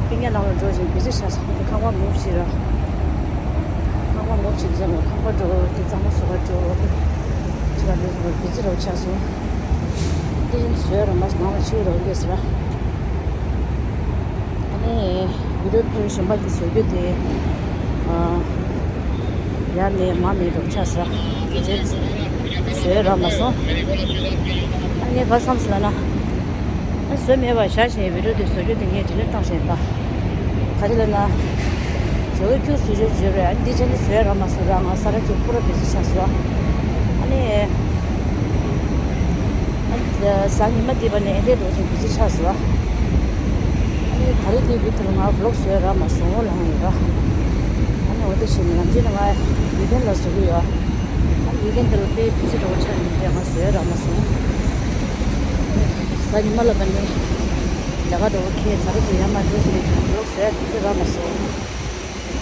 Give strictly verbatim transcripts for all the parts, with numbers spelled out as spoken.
པིན་ཉ་ནང་ལ་འགྲོ་བཞིན་བི་ཟི་ཆགས་སོང་། ཁང་པ་མུབ་བྱས་ར། ཁང་པ་མུབ་བྱས་ཟེར་ནས་ཁང་པ་འགྲོ་དེ་གཙང་མ་བཟོ་ག་འགྲོ། ཅི་ག་འགྲོ་ཟེར་བི་ཟི་ར་ཆགས་སོང་། དེ་བཞིན་བཟོས་ར་མ་ནང་ལ་ཕྱིར་ར་འདས་ཟེར་ར། ཨ་ནི་བི་ཌིའོ་ཕེབས་གཞན་པ་དེ་བཟོ་རྒྱུ་དེ། ཨ། ཡར་མེད་མར་མེད་འགྲོ་ཆགས་སོང་། དེ་རྗེས་བཟོས་ར་མ་སོང་། ཨ་ངས་ག་བསམ་སོང་ལབ་ན། ཨ་བཟོས་མེད་པ་བཞག་བཞིན་བི་ཌིའོ་དེ་བཟོ་རྒྱུ་དེ་ངས་ཌི་ལིཊ་བཏང་བཞིན་པ། ག་རེ་ལབ་ན། ཇོ་བོའི་ཁྱུག་བཟོ་རྒྱུ་བརྗོད་རེད། ཨ་ནི་འདི་བྱས་ནས་བཟོས་ར་མ་སོང་ར། ང་ས་ར་ཅིག་པུ་ར་བི་ཟི་ཆགས་སོང་། ཨ་ནི། ཨ་ནི་གཟའ་ཉི་མ་འདི་པ་ནས་ཨེ་འདྲས་འགྲོ་བཞིན་བི་ཟི་ཆགས་སོང་། ཨ་ནི་ག་རེ་འདི་བི་དེ་ལ་ང་བི་ལོག་བཟོས་ར་མ་སོང་ལབ་ཡོད་ར། ཨ་ནི་འོ་དེ་བྱས་ནས་ནམ་རྒྱུན་ནས་ང་ཡུལ་ལྡན་ལ་བཟོ་གི་ཡོད། ཨ་ནི་ཡུལ་ལྡན་དེ་ལ་དཔེ་བི་ཟི་འགྲོ་བོ་ཆགས་ནས་དེ་ང་བཟོས་ར་མ་སོང་། གཟའ་ཉི་མ་ལ་བ་ནི་ལས་ཀ་འགྲོ་བོ་ཁྱེད་ཚ་རུ་ཚོ་ཡར་མར་འགྲོ་བཞིན་བི་ལོག་བཟོས་བི་ཟི་ར་མ་སོང་།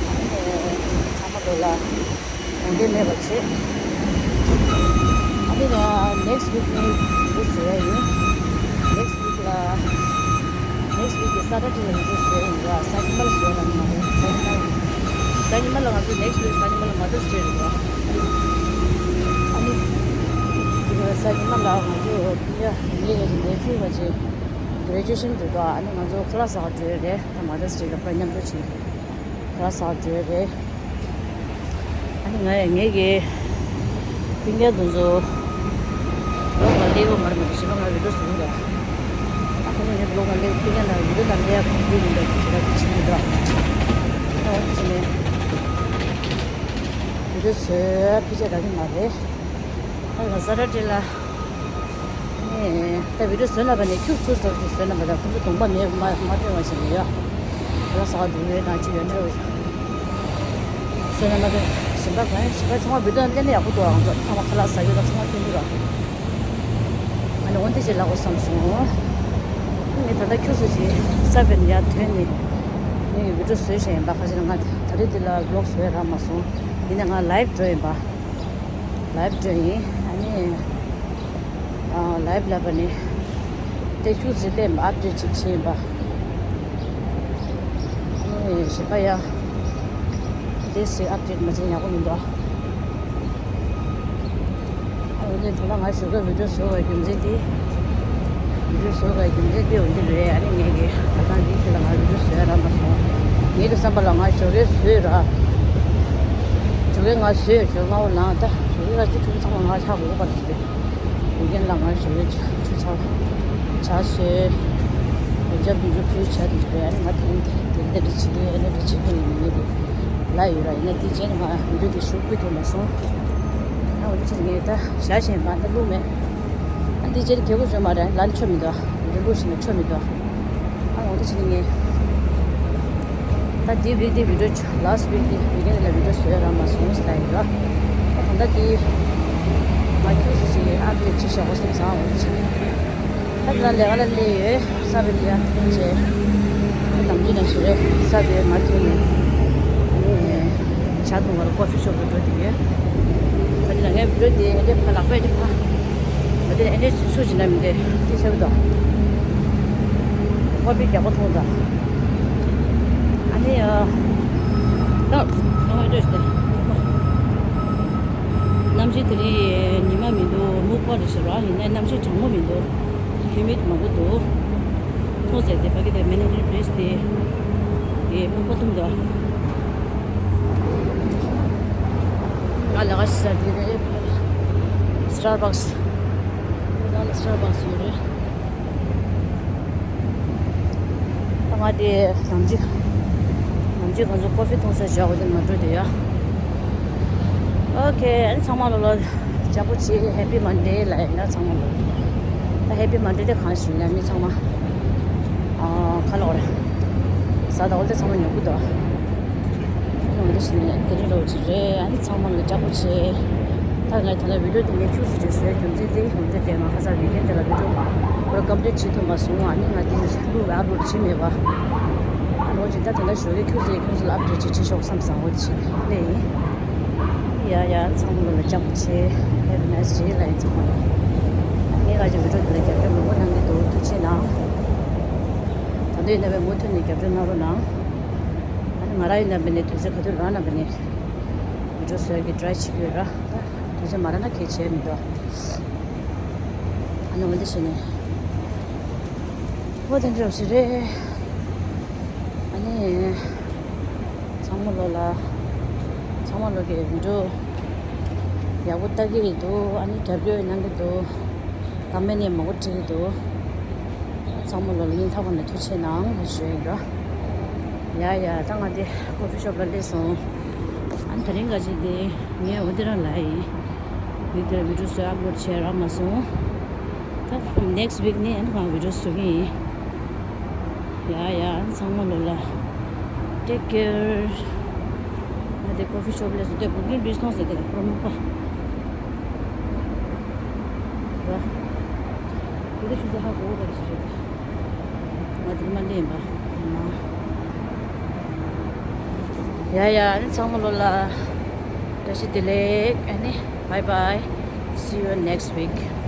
ཨ་ནི་ཚང་མ་ལོ་ལ་དགོངས་འགལ་མེད་པ་བྱེད། ཨ་ནི་ནེག་སི་ཝིག་ནི་འདི་བཟོ་ཡ་ཡིན། ནེག་སི་ཝིག་ལ་ནེག་སི་ཝིག་གི་ས་ཊར་ཌེ་ལ་འདི་བཟོ་ཡ་ཡིན་ར། གཟའ་ཉི་མ་ལ་བཟོ་ཡ་ལ་ནི་མ་རེད། གཟའ་ཉི་མ་ལ་གཟའ་ཉི་མ་ལ་ང་ཚོ་ནེག་སི་ཝིག་གཟའ་ཉི་མ་ལ་མ་དར་སི་ཌེ་རེད་ར། ཨ་ནི་འདི་ག་གཟའ་ཉི་མ་ལ་ང་ཚོ་ཡ་ངའི་ནེ་ཕིའུ་བ་ཅིག་གྷི་རེ་ཇུ་ཨེ་ཤན་རེད་ར། ཨ་ནི་ང་ཚོ་ཁ་ལག་ཟ་ག་འགྲོ་ཡ་རེད། ད་མ་དར་སི་ཌེ་ལ་པ་མཉམ་དུ་ཅིག་ཁ་ལག་ཟ་ག་འགྲོ་ཡ་རེད། ཨ་ནི་ང་ཡང་ངེད་ཀྱི་སྤུན་ཀྱག་དེ་ཚོ་ལོག་ལ་སླེབས་ཡོད་མ་རེད་མ་གཏོགས་གཞན་པ་ང་བི་ཌིའོ་བཟོ་གི་རེད། ཨ་ཁོ་ཚོ་ངེད་ལོག་ལ་སླེབས་སྤུན་ཀྱག་ནང་བི་ཌིའོ་ནང་སླེབས་ཡག་གི་ཡིན་འདུག་ཞེ་དྲག་བྱེད་ཀྱི་འདུག་ཨ་འོ་དེ་བྱས་ནས་བི་ཌིའོ་བཟོས་ཕལ་ཆེར་རག་གི་མ་རེད། ཨ་ང་ས་ཊར་ཌེ་ལ། ཨེ། ད་བི་ཌིའོ་བཟོས་ན་བ་ནས་ཁྱུག་ཚུར་ཚུར་ཚུར་བཟོས་ན་བ་ད་ཁོ་ཚོ་གདོང་པ་མེད་མ་མ་སྟོན་བ་ཞིག་ཡོད། ཁ་ལག་ཟ་བ་འགྲོ་ཡོད་དང་ཅི་ཡོད་འདྲ་བ་ཞིག་བཟོས་ན་མ་སྟོན། གཞན་པ་གང་ཡང་གཞན་པ་ཚང་མ་བི་ཌིའོ་ལ་བསྟན་ན་ཡག་པོ་འདུག་ང་ཚོ་ཚང་མ་ཁ་ལག་ཟ་ཡོད་ད་ཚང་མ་སྟོན་གི་ར། ཨ་ནི་འོན་ཏེ་ཅི་ལབ་དགོས་བསམ་སོང་། ངས་ད་ལྟ་ཁྱུག་ཚུར་ཅིག་ས་བོན་ཡར་ཐོན་ནས་ངས་བི་ཌིའོ་བཟོས་བཞིན་ཡིན་པ། ཁ་ཅིག་ལ་ང་ད་རེས་འདི་ལ་བི་ལོག་བཟོས་རག་མ་སོང་། ཡིན་ན་ང་ལའེབ་འགྲོ་ཡིན་པ། ལའེབ་འགྲོ་ཡིན། ཨ་ནི། ཨ། ལའེབ་ལབ་པ་ནི། དེ་ཁྱུག་ཚུར་ལས་ཨབ་ཌེཊ་ཅིག་བྱས་ཡིན་པ། ཨ་ནི་གཞན་པ་ཡ། དེ་ཚོ་ཨབ་ཌེཊ་མ་བྱས་ཡག་པོ་མི་འདུག་ཨ་འོན་ཏེ་ད་ལྟ་ང་ཞོགས་ཀས་བི་ཌིའོ་བཟོ་བའི་རྒྱུ་མཚན་དེ། བི་ཌིའོ་བཟོ་བའི་རྒྱུ་མཚན་དེ་འོན་ཏེ་རེད། ཨ་ནི་ངས་ཀྱི་ད་ལྟ་འདི་དེ་ལ་ང་བི་ཌིའོ་བཟོ་ཡ་རག་མ་སོང་། ངས་ཀྱི་བསམ་པ་ལ་ང་ཞོགས་ཀས་བཟོས་ར། ཞོགས་ཀས་ང་བཟོས་ཞོགས་སྔ་པོ་ལངས་ད་ཞོགས་ཀས་ང་ཚོ་ཆུ་ཚང་མ་ང་ཆག་དགོས་པ་རེད། ཡོད་མཁན་ལ་ང་ཞོགས་ཀས་ཆུ་ཚང་ཇ་བཟོས། ཡོན་ཆབ་དེ་ཚོ་ཕུལ་བྱས་དེ་ཚོ་རེད། ཨ་ནི་ང་དེ་རིང་དེ་རིང་དེ་འདྲ་བྱེད་ཀྱི་ཡོད། ཨ་ནི་འདྲ་བྱེད་ཀྱི་ཡོད་ངས་དེ་ལ་ཡོད་ར། ཡིན་ན་དེ་རྗེས་ང་བི་ཌིའོ་དེ་ཞུགས་ཀྱི་ཐུབ་མ་སོང་། ཨ་འོ་དེ་ཕྱིར་ངས་ད་བཞག་བཞིན་མ་ད་བླུགས་མེད། ཨ་འདི་རྗེས་རྒྱལ་པོ་བྱོན་མ་རེད། ལན་ཆོ་མི་འདུག་ཨ། རིན་པོ་ཆེ་ནས་ཆོ་མི་འདུག་ཨ། ཨ་འོ་དེ་ཕྱིར་ངས་ད་དེ་བི་དེ་བི་ཌིའོ་ལཱ་སི་ཊི་ཝིག་དེ་ཝིག་ཨེན་ལ་བི་ཌིའོ་བཟོས་རག་མ་སོང་ལབ་ཡིན་ར། ཨ་ད་ལྟ་དེ་ང་ཁྱོད་ཚོ་ཅིག་ཨབ་ཌེཊ་ཅིག་བྱ་དགོས་བསམ་སོང་། ཨ་འོ་དེ་ཕྱིར། ད་ལྟ་ལས་ཀ་ལ་སླེབས་ཡོད། ས་བོན་ཡར་འཐེན་བྱས། ནམ་རྒྱུན་ནང་བཞིན་རེད། ས་དེ་མར་འཐེན་ནས་ཇ་འཐུང་བར་ཀོ་ཕི་ཤོབ་ལ་འགྲོ་བསྡད་ཡོད། ད་ནི་ལ་ངའི་བི་ཌིའོ་དེ་ཨེ་འདྲས་ཕར་ལག་པས་དེ་ཕར་མ་དེ་ཨེ་འདྲས་སུ་ཅི་ན་མི་འདྲས་དེ་ཆེ་བ་དང་། ཀོ་ཕི་རྒྱག་པ་འཐུང་དང་། ཨ་ནི་ཨ་ད་ཨ་ཨེ་འདྲས་དེ། གནམ་གཤིས་དེ་རིང་ཉི་མ་མི་འདུག་སྨུག་པ་རེད་ཤག་ར། ཡིན་ནའི་གནམ་གཤིས་གྲང་མོ་མི་འདུག་ཧིའུ་མིཌ་མང་པོ་འདུག་ཐོག་ཟེར་དེ་ཕ་གི་དེ་མེ་ན་ཊི་རི་བྷི་རི་ཇི་དེ་དེ་སྨུག་པ་འཐུང་དང་། ང་ལ་ཁ་ཤས་དེ་རེད། སི་ཊར་བྷག་སི། ང་ལ་སི་ཊར་བྷག་སི་ཡོད་རེད། ད་ང་དེ་ནམ་རྒྱུན་ནམ་རྒྱུན་ང་ཚོ་ཀོ་ཕི་འཐུང་ས་བཞག་གོ་དེ་མ་འགྲོ་དེ་ཡ། ཨོ་ཁེ། ཨ་ནི་ཚང་མ་ལོ་ལོ་ལྕགས་པོ་བྱེད། ཧེ་པི་མན་ཌེ་ལབ་ཡིན་ན་ཚང་མ་ལོ། ད་ཧེ་པི་མན་ཌེ་དེ་གང་ཞིག་ཡིན་ན་མི་ཚང་མ་ཨ་ཁ་ལོ་རེད། ཟ་ད་འོ་དེ་ཚང་མ་ཉོ་གི་འདུག་ཨ་ནི་འོ་དེ་བྱས་ནས་དེ་རིང་རོགས་ཅིག་རེད། ཨ་ནི་ཚང་མ་ལ་ལྕགས་པོ་བྱེད། ད་ང་ད་ལྟ་བི་ཌིའོ་དེ་ངས་ཁྱུག་ཙམ་ཅིག་བཟོས་རྒྱུ་མཚན་དེ་འོ་དེ་རེད། ང་ཁ་སང་ཝིག་ཨེན་དེ་ལ་བི་ཌིའོ་ཁོ་ཀམ་པི་ལིཊ་བྱེད་ཐུབ་མ་སོང་། ཨ་ནི་ང་དེ་བླུགས་ཨབ་ལོཌ་བྱེད་མེད་པ། ཨ་ནི་འོ་ཅིག་ད་ད་ལྟ་ཞོགས་ཀས་ཁྱུག་ཙམ་ཁྱུག་ཙམ་ལ་ཨབ་ཌེཊ་ཅིག་བྱེད་ཆོག་བསམ་སོང་། འོ་དེ་བྱས་ནས་སླེབས་ཡིན། ཡ་ཡ། ཚང་མ་ལ་ལྕགས་པོ་བྱེད། Have a nice day ལ་ཡིན་ཚང་མ་ལ། ངས་ང་ཅིག་བི་ཌིའོ་དེ་ལ་རྒྱབ་སྐྱོར་མང་པོ་གནང་གི་འདུག་ཐུགས་རྗེ་གནང་། ང་ཚོ་ཡིན་ན་བས་མུ་མཐུད་ནས་རྒྱབ་སྐྱོར་གནང་རོགས་གནང་། ཨ་ནི་ང་རང་ཡིན་ན་བས་ནས་དུས་ཚོད་ག་དུས་རང་ན་བས་ནས་བི་ཌིའོ་བཟོ་ཡག་གི་ཊི་རའི་བྱེད་ཀྱི་ཡོད་ར། ད་དུས་ཚོད་མ་རག་ན་གལ་ཆེ་མི་འདུག་ཨ་ནི་འོ་འདི་བྱས་ནས་འོ་དེ་འདྲ་ཞིག་རེད། ཨ་ནི་ཚང་མ་ལོ་ལ། ཚང་མ་ལོ་གི་བི་ཌིའོ་ཡག་པོ་ལྟ་གི་འདུག་ཨ་ནི་རྒྱབ་སྐྱོར་གནང་གི་འདུག་ཀོ་མེན་ནས་མང་པོ་བྲིས་ཀྱི་འདུག་ཚང་མ་ལོ་ལ་སྙིང་ཐག་པ་ནས་ཐུགས་རྗེ་གནང་ཞུ་ཡིན་རོ། ཡ་ཡ། ད་ང་འདི་ཀོ་ཕི་ཤོབ་ལ་སླེབས་སོང་། ཨ་ནི་དེ་རིང་ག་ཅིག་འདི་ངས་འོ་འདི་རང་ལ་ཡིན། མི་འདིར་བི་ཌིའོ་བཟོས་ཨབ་ལོཌ་བྱས་རག་མ་སོང་། ད་ནེག་སི་ཝིག་ནས་ཨ་ནི་ང་བི་ཌིའོ་བཟོ་གི་ཡིན། ཡ་ཡ། ཨ་ནི་ཚང་མ་ལོ་ལ། ཊེག་ཀེར། ང་དེ་ཀོ་ཕི་ཤོབ་ལས་སུ་དེ་བུ་གིན་བི་སྟོང་ཟེར་དེ་ལ་པོ་རོ་མོ་པ། ར། དེ་དེ་ཤུ་ཟ་ཧ་གོ་བ་རེ་ཞིག་རེད། ང་དེ་མ་ལེན་པ། མ། ཡ་ཡ། ཨ་ནི་ཚང་མ་ལོ་ལ་བཀྲ་ཤིས་བདེ་ལེགས། ཨ་ནི་bye bye, see you next week.